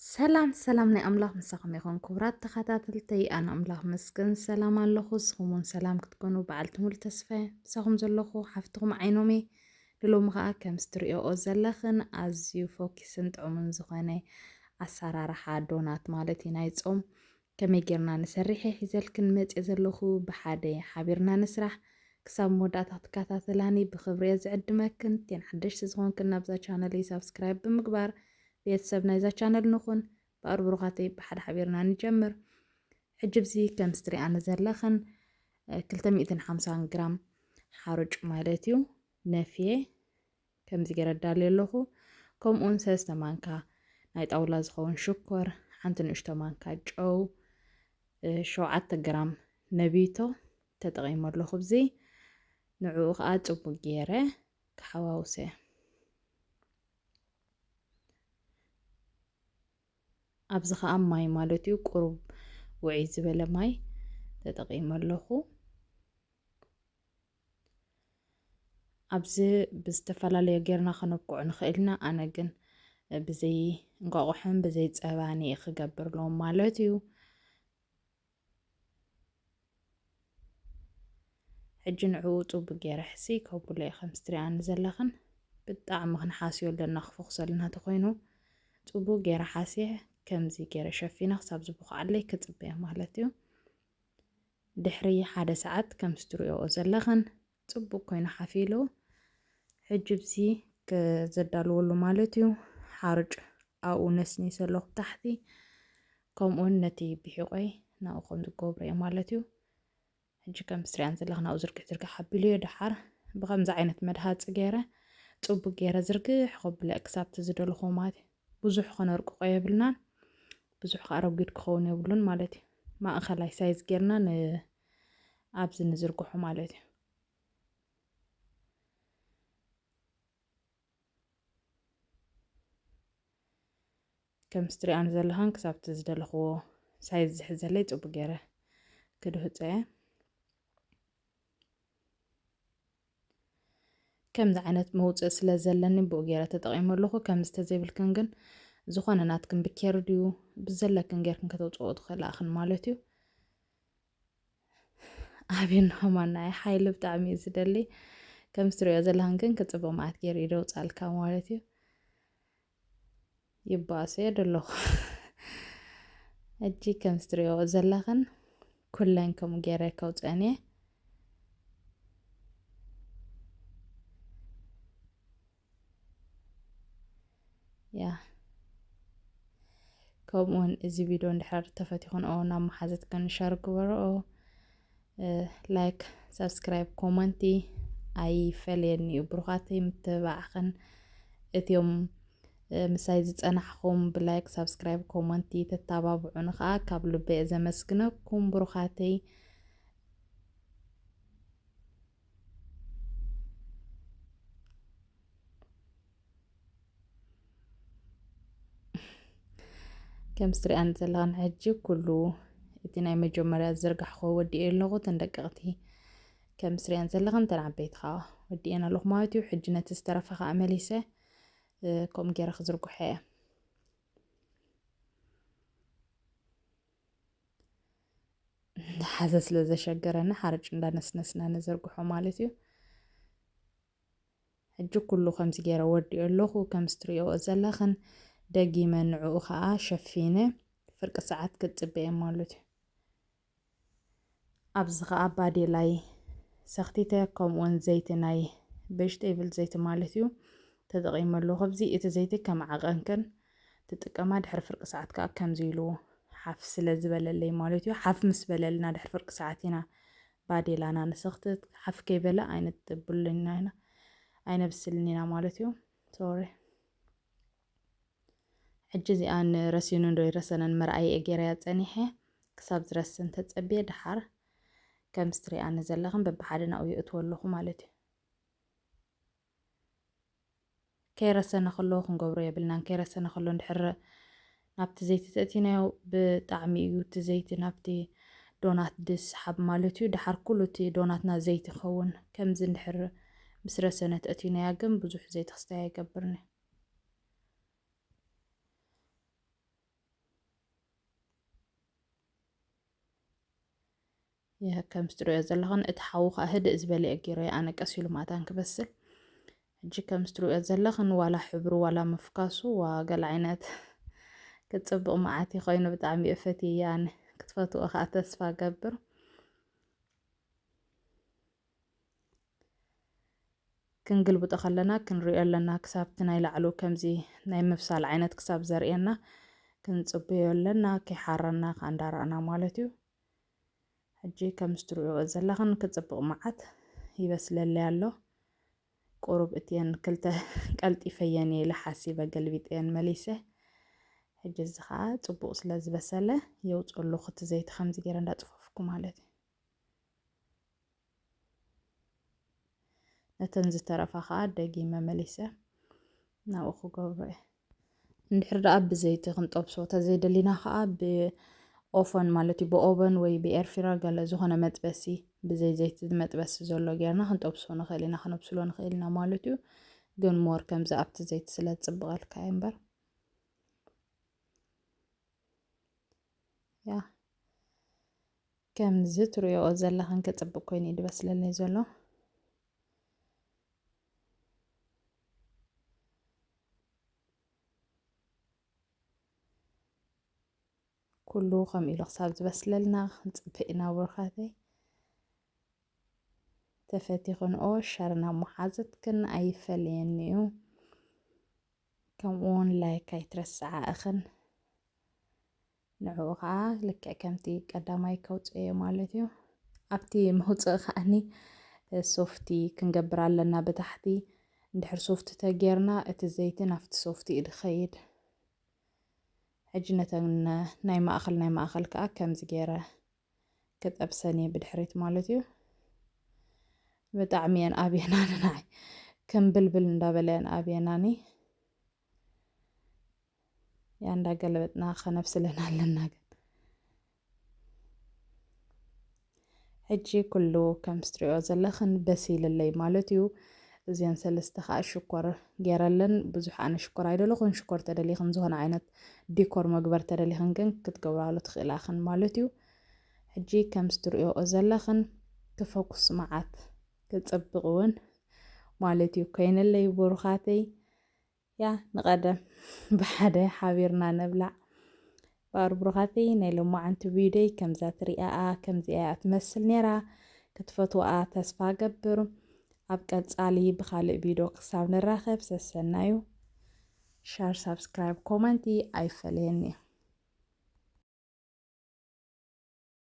ሰላም ሰላም ናይ ኣምላኽ ምሳኹም ይኹን ክቡራት ተኸታተልተይ፣ ኣነ ኣምላኽ መስገን ሰላም ኣለኹ። ንስኹም እውን ሰላም ክትኮኑ በዓልቲ ሙሉ ተስፋ እየ። ምሳኹም ዘለኹ ሓፍትኹም ዓይኖም እየ። ንሎሚ ኸኣ ከምዚ ትርእዮኦ ዘለኽን ኣዝዩ ፎኪስን ጥዑምን ዝኾነ ኣሰራርሓ ዶናት ማለት እዩ ናይ ጾም ከመይ ጌርና ንሰርሕ እየ ሒዘልክን መጽየ ዘለኹ። ብሓደ ሓቢርና ንስራሕ። ክሳብ መወዳእታ ክትከታተላኒ ብኽብሪ እየ ዝዕድመክን። እተን ሓደሽቲ ዝኾንክን ናብዛ ቻነለይ ሳብስክራይብ ብምግባር ቤተሰብ ናይዛ ቻነል ንኹን። በኣር ብሩኻተይ ብሓደ ሓቢርና ንጀምር። ሕጂ ብዚ ከም ስትሪኣኒ ዘለኽን ክልተ ሚእትን ሓምሳን ግራም ሓሩጭ ማለት እዩ ነፍየ ከምዚ ገይረ ኣዳልየ ኣለኹ። ከምኡውን ሰለስተ ማንካ ናይ ጣውላ ዝኸውን ሽኮር፣ ሓንቲ ንእሽቶ ማንካ ጨው፣ እ፣ ሸውዓተ ግራም ነቢቶ ተጠቒመ ኣለኹ። ብዚ ንዕኡ ኸዓ ጽቡቅ ገይረ ክሓዋውሰ። ኣብዚ ኸዓ ማይ ማለት እዩ፣ ቁሩብ ውዕይ ዝበለ ማይ ተጠቒመ ኣለኹ። ኣብዚ ብዝተፈላለየ ጌርና ከነብክዖ ንኽእል ኢና። ኣነ ግን ብዘይ እንቋቑሖን ብዘይ ጸባን እየ ክገብር ሎም ማለት እዩ። ሕጂ ንዕኡ ጽቡቅ ገይረ ሕሲ ከብሎ እየ። ከም ስትሪኣኒ ዘለኽን ብጣዕሚ ክንሓስዮ ኣለና፣ ክፈኹሰልና ተኾይኑ ጽቡቅ ገይረ ሓስየ ከምዚ ገይረ ሸፊነ ክሳብ ዝቦኽዓለይ ክጽበየ ማለት እዩ። ድሕሪ ሓደ ሰዓት ከም ስትሪኦ ዘለኽን ጽቡቅ ኮይኑ ሓፊሉ። ሕጂ ብዚ ከዘዳልወሉ ማለት እዩ። ሓርጭ ኣብኡ ነስኒሰ ኣለኹ ብታሕቲ፣ ከምኡውን ነቲ ብሒቆይ ናብኡ ከም ዝገብሮ እየ ማለት እዩ። ሕጂ ከም ስትሪኣን ዘለኽን ኣብኡ ዝርግሕ ዝርግሕ ኣቢሉ እየ። ደሓር ብኸምዚ ዓይነት መድሃጺ ገይረ ጽቡቅ ገይረ ዝርግሕ ከብለ ክሳብቲ ዝደለኹዎ ማለት እዩ። ብዙሕ ከነርቅቆ የብልናን፣ ብዙሕ ከኣ ረጒድ ክኸውን የብሉን ማለት እዩ። ማእኸላይ ሳይዝ ጌርና ን-፣ ኣብዚ ንዝርግሖ ማለት እዩ። ከም ስትሪኣን ዘለኻን ክሳብቲ ዝደለኽዎ ሳይዝ ዝሕዘለይ ጽቡቅ ገይረ ክድህጾ እየ። ከምዚ ዓይነት መውጽኢ ስለ ዘለኒ ብኡ ገይረ ተጠቒመ ኣለኹ። ከምዚ ተዘይብልክን ግን ዝኾነ ናትክን ብኬሪ ድዩ ብዘለክን ጌርክን ከተውጽኦ ትኽእላ ኢኽን ማለት እዩ። ኣብየን ኸማን ናይ ሓይሊ ብጣዕሚ እዩ ዝደሊ። ከም ዝትሪኦ ዘለኽን ግን ክጽብቕ መዓት ገይሩ እዩ ደውጻልካ ማለት እዩ። ይባእሶ እየ ደለኹ። ሕጂ ከም ዝትሪኦ ዘለኽን ኩለን ከምኡ ገይረ ከውፅአን እየ። ያ። ከምኡውን እዚ ቪድዮ እንድሕር ተፈቲኹንኦ ናብ መሓዘትክን ሸር ግበርኦ። እ፣ ላይክ፣ ሳብስክራይብ፣ ኮመንቲ ኣይፈለየኒ እዩ። ብሩኻተይ ምትብባዕኽን እትዮም፣ እ፣ ምሳይ ዝጸናሕኹም ብላይክ፣ ሳብስክራይብ፣ ኮመንቲ ተተባብዑኒ ኸኣ ካብ ልበ እየ ዘመስግነኩም ብሩኻተይ። ከም ዝትሪኣን ዘለኽን ሕጂ ኩሉ እቲ ናይ መጀመርያ ዝዘርጋሕክዎ ወዲኤ ኣለኹ። እተን ደቀቕቲ ከም ዝትሪኣን ዘለኽን እተን ዓበይቲ ኸኣ ወዲኤን ኣለኹ ማለት እዩ። ሕጂ ነቲ ዝተረፈ ኸኣ መሊሰ፣ እ፣ ከምኡ ገይረ ክዝርግሖ እየ። ሓዘ ስለ ዘሸገረኒ ሓርጭ እንዳነስነስና ንዘርግሖ ማለት እዩ። ሕጂ ኩሉ ከምዚ ገይረ ወዲኦ ኣለኹ። ከም ዝትሪኦ ዘለኽን ደጊመ ንዕኡ ኸኣ ሸፊነ ፍርቂ ሰዓት ክጽበ እየ ማለት እዩ። ኣብዚ ኸኣ ባዴላይ ሰኽቲተ፣ ከምኡውን ዘይቲ ናይ ቬጅቴብል ዘይቲ ማለት እዩ ተጠቒመ ኣለኹ። ኣብዚ እቲ ዘይቲ ከም ዓቐንክን ትጥቀማ። ድሕሪ ፍርቂ ሰዓት ከኣ ከምዚ ኢሉ ሓፍ ስለ ዝበለለይ ማለት እዩ። ሓፍ ምስ በለልና ድሕሪ ፍርቂ ሰዓት ኢና ባዴላና ንሰኽትት። ሓፍ ከይበለ ኣይነጥብልን ኢና፣ ኣይነብስልን ኢና ማለት እዩ። ሶሪ። ሕጂ እዚኣ ንረሲኑን ዶ ይረሰነን መርኣይ እየ ገይረያ ጸኒሐ። ክሳብ ዝረስን ተጸብየ ደሓር ከም ስትሪኣኒ ዘለኽን በብሓደ ናብኡ የእትዎ ኣለኹ ማለት እዩ። ከይረሰነ ከሎ ክንገብሮ የብልናን። ከይረሰነ ከሎ እንድሕር ናብቲ ዘይቲ ተእቲናዮ ብጣዕሚ እዩ እቲ ዘይቲ ናብቲ ዶናት ዝስሓብ ማለት እዩ። ደሓር ኩሉ እቲ ዶናትና ዘይቲ ይኸውን። ከምዚ እንድሕር ምስ ረሰነ ተእቲናያ ግን ብዙሕ ዘይቲ ክስታይ ኣይገብርን እዩ። ከምዚ ትሪኦ ዘለኽን እቲ ሓዊ ከዓ ህድእ ዝበለ ገይረ ኣነ ቀስ ኢሉ ማእታን ክበስል። ሕጂ ከምዚ ትሪኦ ዘለኽን ዋላ ሕብሩ ዋላ ምፍካሱ ዋ ገለ ዓይነት ክፅብቕ መዓት ኮይኑ ብጣዕሚ እፈት እያን ክትፈትዎ ከዓ ተስፋ ገብር። ክንግልብጦ ከለና ክንሪኦ ኣለና ክሳብ እቲ ናይ ላዕሉ ከምዚ ናይ ምብሳል ዓይነት ክሳብ ዘርእየና ክንፅብዮ ኣለና። ከይሓረና ከዓ እንዳረኣና ማለት እዩ። ሕጂ ከምዚ ትሪኦ ዘለኽን ክፅብቕ መዓት ይበስለለይ ኣሎ። ቁሩብ እትየን ክልተ ቀልጢፈየን እየ ኢለ ሓሲበ ገልቢጠየን መሊሰ። ሕጂ እዚ ከዓ ፅቡቕ ስለ ዝበሰለ የውፅሉ ክቲ ዘይቲ ከምዚ ገይረ እንዳፅፈፍኩ ማለት እዩ። ነተን ዝተረፋ ከዓ ደጊመ መሊሰ ናብኡ ክገብሮ እየ። እንድሕር ደኣ ብዘይቲ ክንጠብሶ ተዘይደሊና ከዓ ብኦፈን ማለት እዩ ብኦቨን ወይ ብኤርፊራ ገለ ዝኾነ መጥበሲ ብዘይ ዘይቲ መጥበሲ ዘሎ ጌርና ክንጠብሶ ንኽእል ኢና ክነብስሎ ንኽእል ኢና ማለት እዩ። ግን ሞር ከምዚ ኣብቲ ዘይቲ ስለ ዝፅብቐልካ እዩ እምበር ያ ከምዚ ትሪኦ ዘለኽን ክፅብቅ ኮይኑ እዩ ዝበስለለይ ዘሎ። ኩሉ ከምኡ ኢሉ ክሳብ ዝበስለልና ክንፅበ ኢና ብሩኻተይ። ተፈቲኽንኦ ሸር ናብ መሓዘትክን ኣይፈለየኒ እዩ። ከምኡ እውን ላይክ ኣይትረስዓ እኽን። ንዕኡ ከዓ ልክዕ ከምቲ ቀዳማይ ከውፅኦ ማለት እዩ። ኣብቲ መውፅኢ ከዓኒ ሶፍቲ ክንገብር ኣለና ብታሕቲ። እንድሕር ሶፍቲ ተጌርና እቲ ዘይቲ ናብቲ ሶፍቲ እዩ ዝኸይድ። ሕጂ ነተን ናይ ማእኸል ናይ ማእኸል ከዓ ከምዚ ገይረ ክጠብሰን እየ ብድሕሪት ማለት እዩ። ብጣዕሚ እየን ኣብየናኒ ንዓይ ከም ብልብል እንዳበለ እየን ኣብየናኒ። ያ እንዳገለበጥና ከነብስለን ኣለና ግን ሕጂ ኩሉ ከም ስትሪኦ ዘለኽን በሲልለይ ማለት እዩ። እዚአን ሰለስተ ከዓ ሽኮር ገይረለን። ብዙሕ ኣነ ሽኮር ኣይደለኹን። ሽኮር ተደሊኽን ዝኾነ ዓይነት ዲኮር መግበር ተደሊኽን ግን ክትገብራሉ ትኽእላኽን ማለት እዩ። ሕጂ ከም ስትሪኦ ዘለኽን ክፈኩስ መዓት ክፅብቕ እውን ማለት እዩ ኮይነለይ ብሩኻተይ። ያ ንቐደም ብሓደ ሓቢርና ንብላዕ። ባር ብሩኻተይ ናይ ሎማዓንቲ ቪዲዮይ ከምዛ ትሪኣኣ ከምዚኣ እያ ትመስል ነይራ። ክትፈትዋኣ ተስፋ ገብር። ኣብ ቀጻሊ ብኻልእ ቪዲዮ ክሳብ ንራኸብ ሰሰናዩ። ሻር ሳብስክራይብ ኮመንቲ ኣይፈለየኒ።